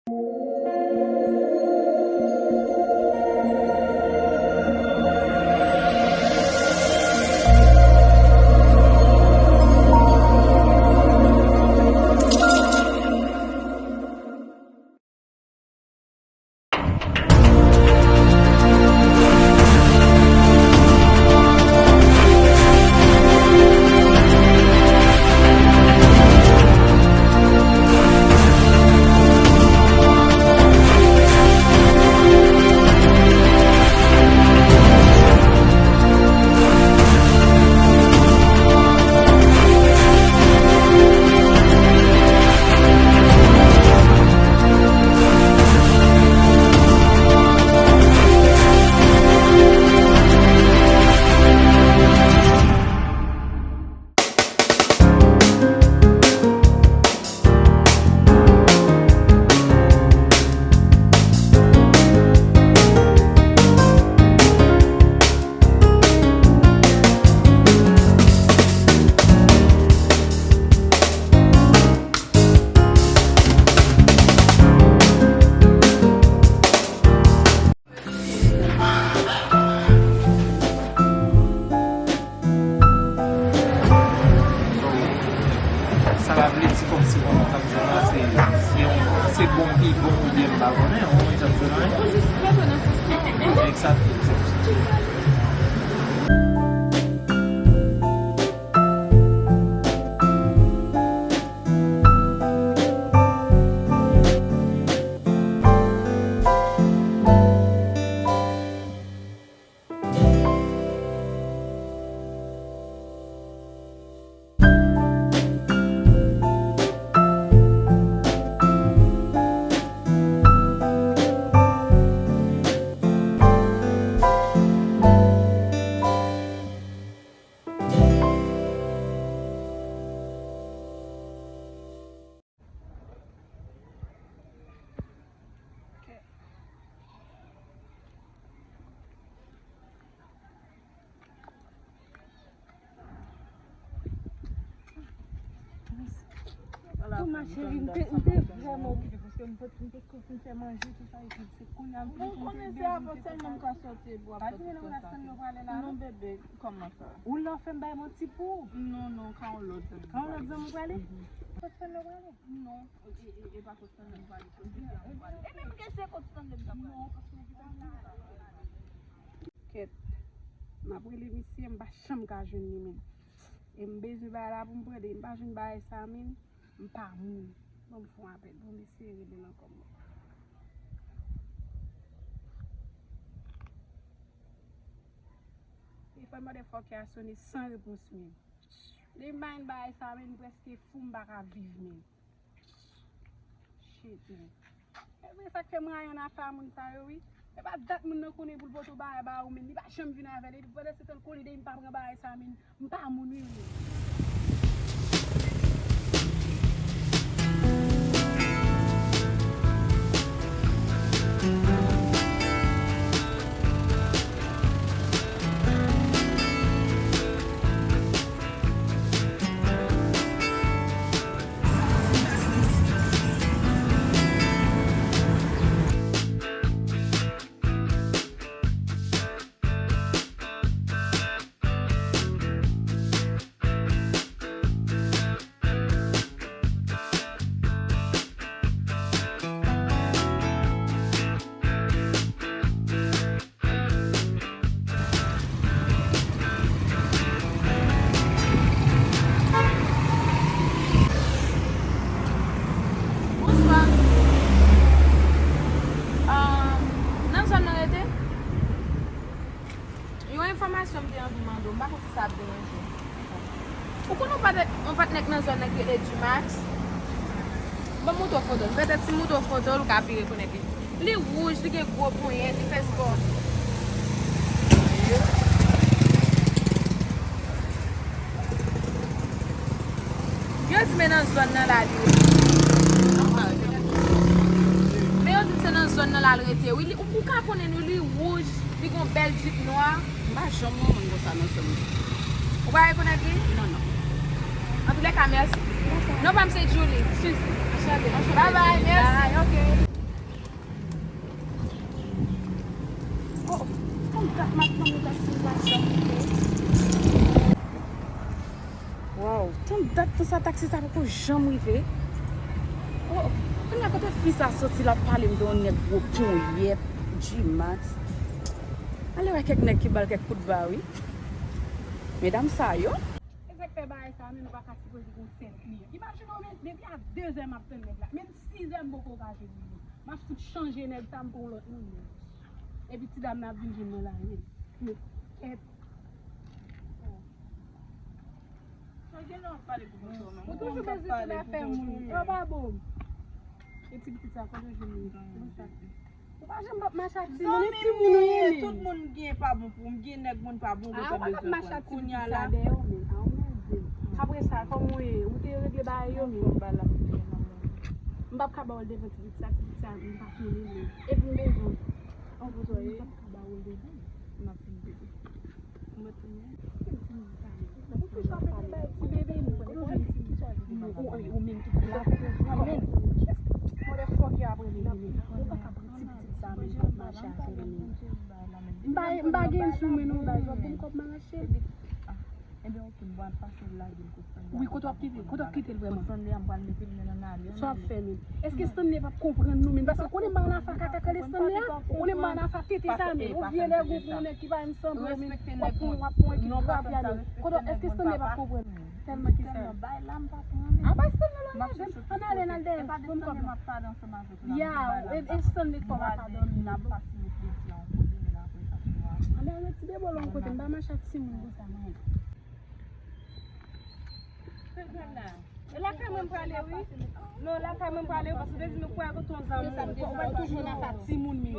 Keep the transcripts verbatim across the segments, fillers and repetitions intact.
Sa pa vle di kòmsi bon nou t ap jwenn la, se, se yon, se bon, pi bon oubyen m pa konnen, yon moun t ap jwenn anyen. Egzakte, egzakte. Kou ma cheri, m te, m te vrèman okipe paske m te, m te fin fè manje, tout sa, epi se kounye a m fin. Bon, konnen se avè w sèlman m ka sòti epi w ap fè tout sa. Pa di men nan relasyon yo prale la, non, bebe, kòman sa? Ou la w fè m bay manti pou ou? Non, non, ka yon lòt zanmi. Ka yon lòt zanmi w prale? Mhm. Kot Stanley w prale? Non, e, e, e pa kot Stanley m prale, kot Vivian m prale. E menm ke se kot Stanley m ta prale. Non, paske Vivian m prale. Kèt, m ap rele misye, m pa janm ka jwenn li menm. E m bezwen bagay la pou m pran de, m pa jwenn bagay sa menm, m pa moun. Ban m fè yon apèl, ban m eseye rele l ankò, mwen. Telefòn motherfucker a sonnen san repons menm. Depi m pa jwenn bagay sa menm, m prèske fou, m pa ka viv menm. Shit, man. E vre sa k fè m rayi annafè a moun sa yo, wi. E pa dat moun nan konnen pou l pote yon bagay ba ou, men li pa janm vin avè l. Epi pandan se tan l konnen depi m pa pran bagay sa, men m pa moun, wi, wi. Bonswa. Ahn, nan zòn nan rete? Yon enfòmasyon m te anvi mande w, m pa konn si sa ap deranje w. Ou konn yon patnè, yon patnè k nan zòn nan ki rele Dumax? Ban m montre w foto l. Petèt si m montre w foto l, ou ka pi rekonèt li. Li wouj, li gen gwo ponyèt, li fè spò. Yo di men nan zòn nan la li rete. Men yo di m se nan zòn nan la l rete. Wi, li, ou, ou ka konnen nou, li wouj, li gon bèl jip nwa. M pa janm wè yon moun konsa nan zòn nan. Ou pa rekonèt li? Non, non. Antoulèka, mèsi. Non pa m se Julie. Suzy. Anchante. Bye bye, mèsi. Bye, ok. Sa taksi sa poko janm rive. Oh, kounye a kote fi sa soti l ap pale m de yon nèg gwo ponyèt, G-Max. Ale wè kèk nèg ki ba l kèk kout ba wi. Medam sa yo. E sa k fè bagay sa menm nou pa ka sipoze gen yon sèl kliyan. Imajine w men depi a de zè m ap tann nèg la. Menm si zè m poko ka jwenn li. M ap fout chanje nèg sa m pran yon lòt moun menm. Epi ti dam nan ap vin jwenn mwen la menm. Men kèt. Sa gen lè w ap pale pou konsa w menm. Ou toujou bezwen tout afè moun. An pa bon. E ti pitit sa kote w jwenn li? Konsa. Ou pa janm p ap mache ak timoun, e timoun ou ye menm. Tout moun gen pa bon pou m, gen nèg moun pa bon, ou gentan bezwen konn. Kounye a la. Apre sa, kòman w ye? Ou te regle bagay yo menm? M p ap ka ba w l devan ti pitit sa, ti pitit sa, m pa konnen menm. Epi m bezwen. An pou sa w ye? M p ap ka ba w l devan. M ap fin bebe. M ap fin bebe. Ou toujou ap rete bay ti bebe nou. Ou menm ki pou la pran menm. Motherfucker ap rele menm. Ou pa ka pran ti pitit sa menm, m ap mache avè l menm. M pa, m pa gen sou men non, baz, w ap ban m kòb m al achte l. Ebyen, oke, m pral pase l lage l kot Stanley. Wi, kote w ap kite l? Kote w ap kite l vrèman? Kot Stanley a, m pral mete l men nan ale. Sa w ap fè menm? Èske Stanley p ap konprann nou menm? Paske w konnen m pa nan afè kaka kale Stanley a. Ou konnen m pa nan afè tete sa menm. Yon vye nèg ou pran yon nèg ki pa menm sanble w menm. W ap pran, w ap pran yon ki grav ale. Kote w, èske Stanley p ap konprann? Tèlman ki sa. A bay Stanley la menm. Ann ale, n al dèyè. Ban m kòb la. Ya, e, e Stanley fò w pa dòmi. Ann ale, ti bebe w la yon kote, m pa mache ak timoun konsa mwen. E lakay mwen m prale wi. Non, lakay mwen m prale wi, paske w te di m kwè kote yon zanmi. Ou wè toujou nan sa timoun menm.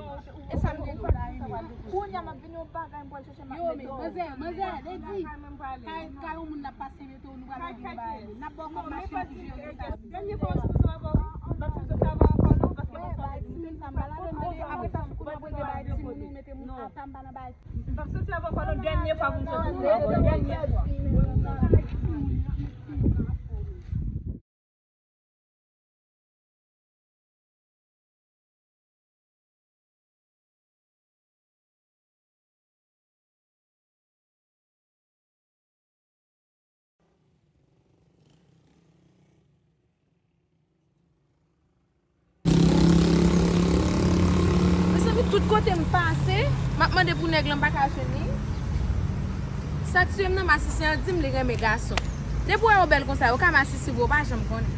E sa m te di w la wi menm. Kounye a m ap vin yon bagay m pral chèche m ap mete w. Manzè, manzè, lady. Kay, kay yon moun n ap pase mete w, nou pral gen bagay menm. N ap ba w kòb machin pou jere sa. Dènye fwa m sou sa avè w wi. M ap sou sa avè w ankò non, paske m ap sòti. Ti moun sa m pa ladan l tande. Apre sa, sou kou m ap regle bagay timoun ou mete moun ata m pa nan bagay. M p ap soti avè w ankò non, dènye fwa pou m soti avè w, dènye fwa. Mezanmi, tout kote m pase, m ap mande pou nèg lan, m pa ka jwenn li. Sa k tiye m nan, masisi an di m li renmen gason. Depi w wè yon bèl konsa, yo ka masisi vre, w pa janm konnen.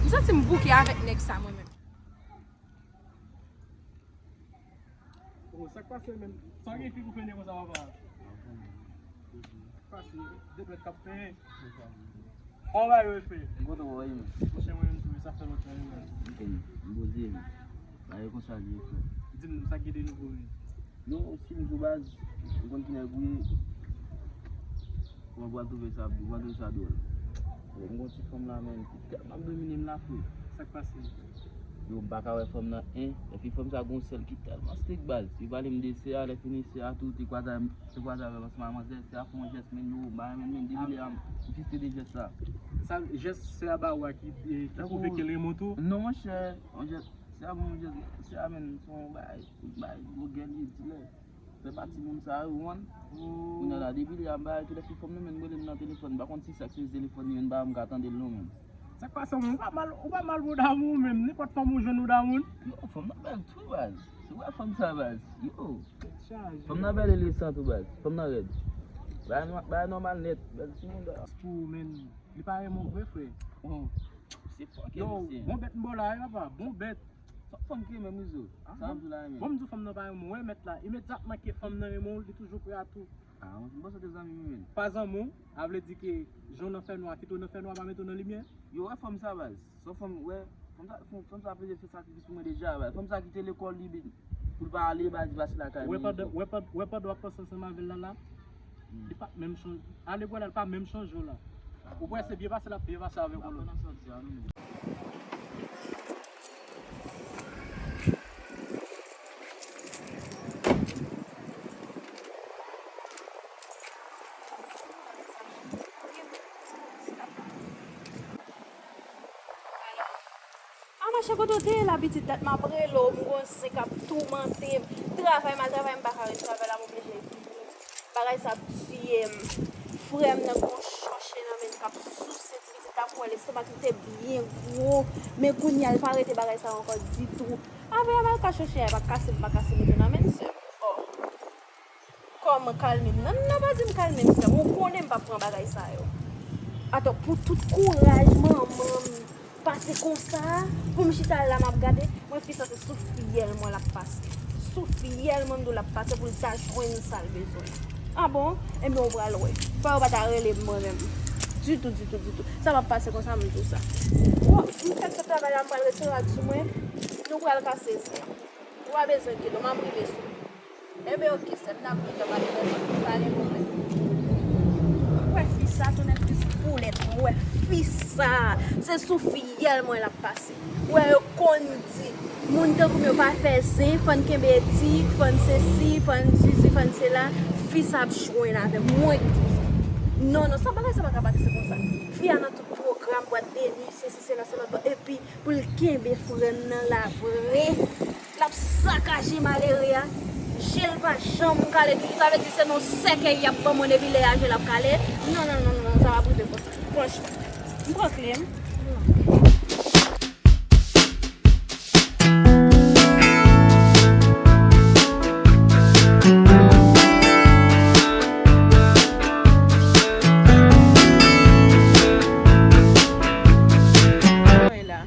M santi m bouke avèk nèg sa mwen menm. Oh, sa k pase menm? Sa gen fi pou fè nèg konsa, papa? Sa k pase? De dwèt k ap fè. Kòman bagay yo ye, frè? M kontan wè w, men. Monchè, mwen menm tou, sa fè lontan wi, men. M konn, m poze, men. Bagay yo konsa l ye, frè. Di m sa ki de nouvo, men. Non, si m di w baz, ou konn ki nèg ou ye. Ou pral twouve sa, ou pral twouve sa dwòl. M gon ti fanm la, men, ki tèlman ap domine m la, frè. Sa k pase? Yo, m pa ka wè fanm nan, en. Epi fanm sa gon sèl ki tèlman strik, baz. Li pale m de sè a, lè fini sè a tou, te kwaze, te kwaze avè m ansanm ak manzè, sè a fè yon jès, men yo, m pa renmen l, men depi lè a, m fixé de jès la. Sa, jès sè a ba ou a ki, eh, ki pwouve ke l renmen w tou? Non, monchè, yon jès, sè a ba m yon jès, sè a, men, se yon bagay, bagay, gwo gèl, li di lè. Fè pati moun sa yo, ou konprann? Kounye a la, depi lè a, m pa, tout lè se fanm nan, men, rele m nan telefòn, m pa konn si sa k sezi telefòn li, men, m pa, m ka tande l non, men. Sa k pase, ou pa mal, ou pa mal pou damou menm, nenpòt fanm ou jwenn ou damou. Yo, fanm nan bèl tou, baz. Si w wè fanm sa, baz. Yo. Fanm nan bèl e resan tou, baz. Fanm nan rèd. Bagay nò-, bagay nòmal nèt, bèl timoun da. Pou, men, li pa renmen w vre, frè. Oh. Se fòkè, mesye. Bon bèt m ba w la, wi, papa, bon bèt. Fòk fanm ki renmen m, Izo. Sa m di w la, renmen. Bon, m di w fanm nan pa renmen w, wè mèt la. Imedyatman ke fanm nan renmen w, li toujou prè a tou. Ah, m panse w te zanmi m, men. Pa zanmi w, a vle di ke jan w nan fènwa, kite w nan fènwa, pa mete w nan limyè? Yo, wè fanm sa, baz. Se yon fanm, wè, fanm sa, fanm, fanm sa plede fè sakrifis pou mwen deja, baz. Fanm sa kite lekòl li, pou l pa ale, baz, li pase lakay mwen. Wè pandan, wè pandan, wè pandan w ap panse ansanm avè l la, la, li pa menm chonje. Ale bwè la, li pa menm chonje w la. Ou kwè se byen pase l ap byen pase avèk ou la. A, machè, kote w te ye la, pitit? Dat m ap rele w, m gon zen k ap toumante m. Travay m al travay, m pa ka ret travay la, m oblije vini. Bagay sa ap tiye m. Frè m nan gon chòche nan men l k ap souse ti pitit la. Wè, lestomak li te byen gwo, men kounye a, li pa rete bagay sa ankò ditou. Apre, a m al ka chèche a, e pa kase m pa kase mete nan men, mesye. Oh. Kòman kalme m? Non, non, pa di m kalme m, frè m. Ou konnen m p ap pran bagay sa yo. Atò, pou tout kouraj manman m pase konsa, pou m chita la, m ap gade. Mwen, fi sa, se sou fyèl mwen l ap pase. Sou fyèl mwen, m di w l ap pase pou l ta jwenn sa l bezwen. Ah bon? Enben, ou pral wè. Fò yo pa ta rele m mwen menm. Ditou, ditou, ditou. Sa p ap pase konsa, m di w sa. Bon, m fèk fè travay la, m pral rete rad sou mwen. Nou pral kase zen. Ou pa bezwen kite m, m ap rive sou ou. Enben, oke, sè m, n ap gentan pale lòt, pa gen pwoblèm. Ou wè fi sa, tounen plis poulèt, ou wè fi sa, se sou fyèl mwen l ap pase. Ou wè, yo konn di, moun tankou m yo pa fè zen, fò n kenbe etik, fò n sesi, fò n zizi, fò n sela, fi sa ap jwenn avè m, mwen ki di sa. Non, non, sa bagay sa pa ka pase konsa. Fi a nan tout pwogram, bwat de nwi, sesi, sela, sela, epi pou l kenbe frè n nan la vre. L ap sakaje malere a. Je l pa janm kale toujou. Sa vle di se nan sèkèy y ap ban mwen depi lè a je l ap kale. Non, non, non, non, non, sa p ap rive konsa. Franchman. M pran kle m. Mwen la.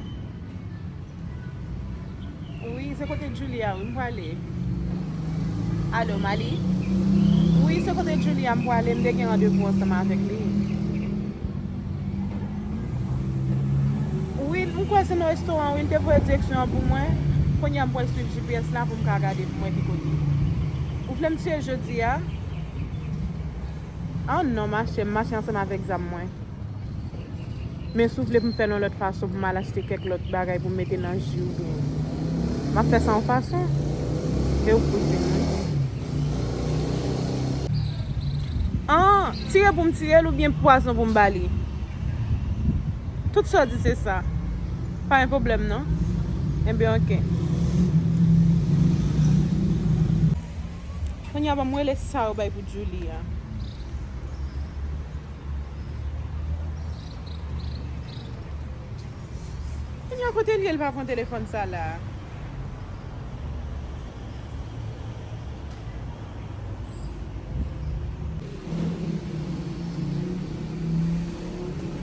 Wi, se kote Julie a, wi, m prale. Alo, Mali? Wi, se kote Julie a m prale, m te gen randevou ansanm avèk li. Wi, m kwè se nan restoran, wi, l te voye direksyon an pou mwen. Kounye a m pral swiv G P S la pou m ka gade pou m wè ki kote. Ou vle m tiye jodi a? Ah non, machè, m mache ansanm avèk zam mwen. Men si w vle pou m fè l yon lòt fason, pou m al achte kèk lòt bagay pou m mete nan ji oubyen, m ap fè sa yon fason. E ou k pou di m wi. An, tire pou m tire l oubyen pwazon pou m ba li? Tout sa w di se sa. Pa gen pwoblèm non. Enben, oke. Kounye a ban m rele sa yo bay pou Julie a. Kounye a kote l ye, l pa pran telefòn sa la.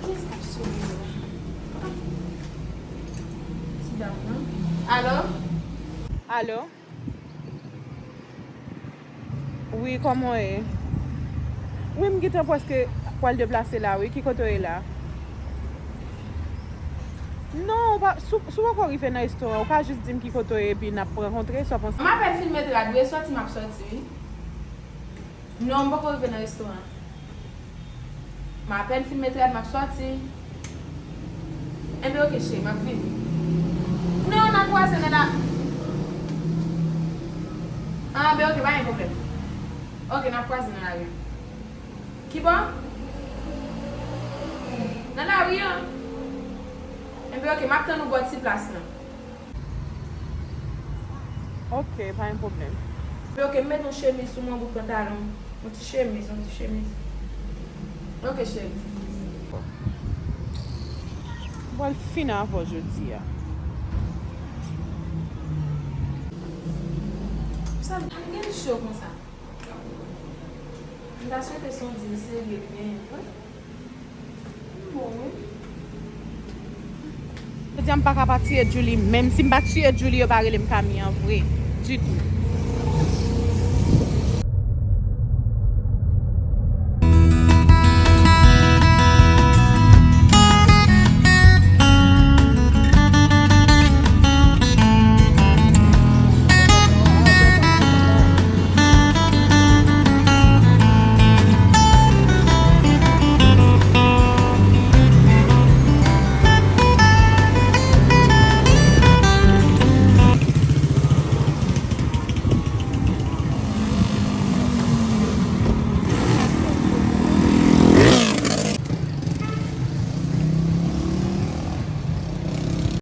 Kiyès k ap sone la? Ti dam nan. Alo? Alo? Wi, kòman w ye? Wi, m gentan prèske pral deplase la, wi. Ki kote w ye la? Non, ou pa, si w, si w poko rive nan restoran, ou ka jis di m ki kote w ye, epi n ap rankontre, sa w panse? M apèn fin met rad, wi, e sòti m ap sòti, wi. Non, m poko rive nan restoran. M apèn fin met rad, m ap sòti. Enben, oke, cheri, m ap vini. Non, n a kwaze nan la. Anben, oke, pa gen pwoblèm. Oke, n ap kwaze nan lari. Ki bò? Nan lari an. Enben, oke, m ap tann ou bò ti plas lan. Ok, pa gen pwoblèm. Oke, m met yon chemiz sou mwen, bout pantalon, yon ti chemiz, yon ti chemiz. Ok, cheri. Mwen fin avè w jodi a. Sa m gen cho konsa. M ta swete se yon dil serye byen vre. Bon, wi. Jodi a m pa ka pa tiye Julie, menm si m pa tiye Julie, yo pa rele m Kami an vre, ditou.